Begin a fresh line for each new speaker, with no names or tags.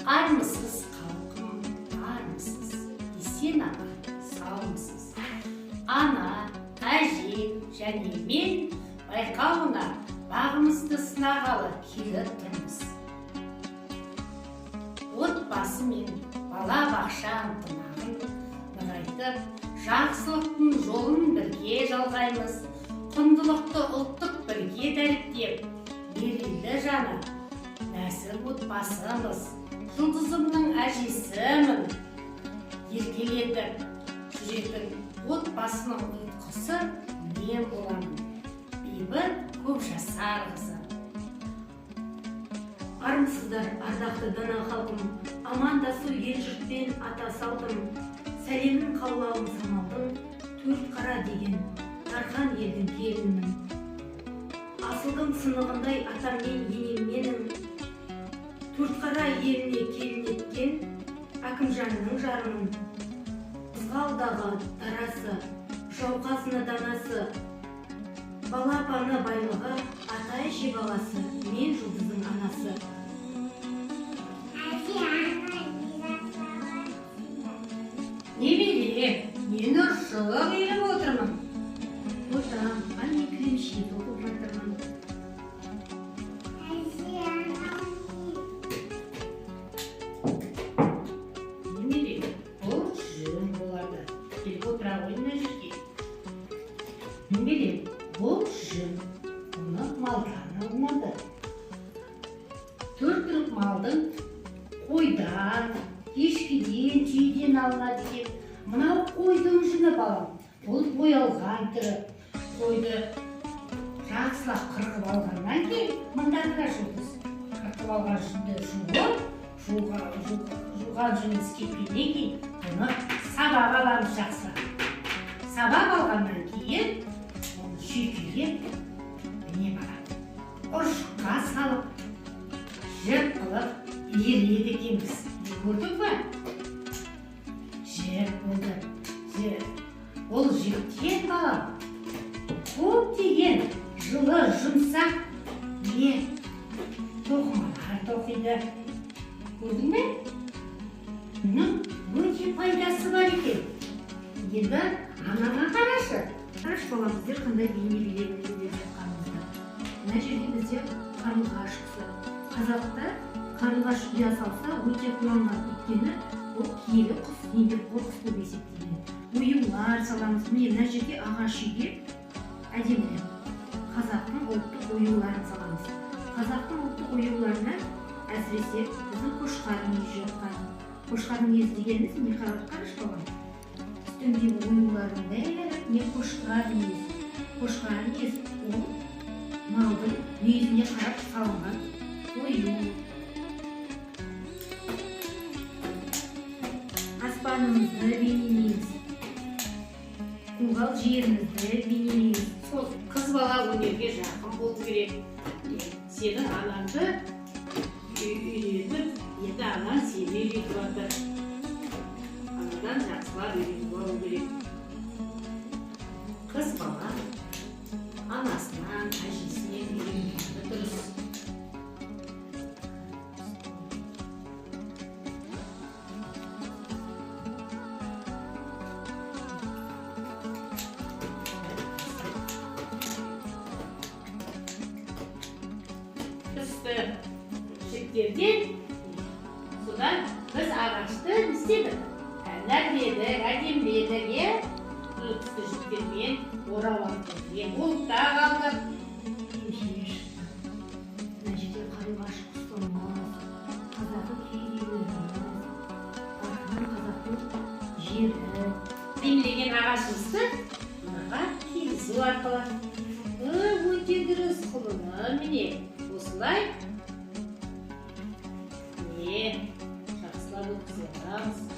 Армысыз, халқым, армысыз, Есен аман, саумысыз? Ана, әже және мен байқауына бағымызды сынағалы келіп тұрмыз. Отбасы мен бала бақша ынтымағын нығайтып, жақсылықтың жолын бірге жалғаймыз. Құндылықты ұлттық бірге дәріптеп, мерейлі жаны нәзік отбасымыз. Жұлдызымның әжесімін. Еркелетіп жүретін отбасының ұйытқысы мен боламын. Бейбіт Көпжасар қызы.
Армысыздар, ардақты дана халқым, амандасу ел жұртпен ата салтым, сәлемін қаулауым самалдың, төрт қара деген дархан елдің келінімін. Асылдың сынығындай атам мен енем менің, төрт қара еліне келін еткен Әкімжанның жарымын. Қызғалдағы дарасы, жауқазыны данасы, балапаны байлығы, ата әже баласы, мен Жұлдыздың анасы.
Әже, ана,
Немере, мен ұршық иіріп отырмын.
Ботам, ал мен кірімше тоқып жатырмын.
Әже, ана,
Немере, бұл жүн болады. Келіп отыра ғой мына жерге. Немере, бұл жүн. Бұны малдан алынады. Төрт түлік малдың қойдан, ешкіден, түйеден алынады екен. Мынау қойдың жүні, балам. Бұл боялған түрі. Қойды жақсылап қырқып алғаннан кейін, мында қара, Жұлдыз, қырқып алған жүнді жуып, жуған жүніміз кепкеннен кейін бұны сабап аламыз жақсылап. Сабап алғаннан кейін оны шүйкелеп, міне, балам, ұршыққа салып, жіп қылып иіреді екенбіз. Көрдің бе? Жіп болды. Жіп. Ол жіптен, балам, көптеген жылы жұмсақ не тоқымалар тоқиды. Көрдің бе? Мұның өте пайдасы бар екен. Енді анаға қарашы.
Қарашы, балам, біздер қандай бейне билеп жатқанымызды. Мына жерде бізде қарлығаш құсы. Қазақта қарлығаш ұя салса, өте қуанған, өйткені ол киелі құс, еңбекқор құс болып есептелінеді. Оюлар саламыз. Міне, мына жерде ағаш үйге әдемілеп қазақтың ұлттық оюларын саламыз. Қазақтың ұлттық оюларына әсіресе біздің қошқар мүйізі жатқан. Қошқар мүйізі дегеніміз не? Қарашы, балам, үстіндегі оюлардың бәрі не? Қошқар мүйіз. Қошқар мүйіз ол малдың мүйізіне қарап салынған ою. Аспанымызды бейнелейміз, көгалжерімізді бейнелейміз.
Сол қыз бала өнерге жақын болу керек. Сенің анаңды үйретіп, енді анаң сені үйретіп жатыр. Анадан жақсылап үйреніп алу керек. Қыз бала анасынан, әжесінен үйренгені дұрыс. Түсті жіптерден содан біз ағашты не істедік? Нәрледік, әдеміледік, иә? Түрлі түсті жіптермен орап алдық. Не болып та қалдық.
Кемшілер шықты. Мына жерде қарлығаш құсымыз, қазақы киіз үйлеріміз, дархан қазақтың жері.
Әдемілеген ағашымызды мынаға кигізу арқылы. Өте дұрыс, құлыным, міне. Осылай. Міне, жақсылап өткізе аламыз.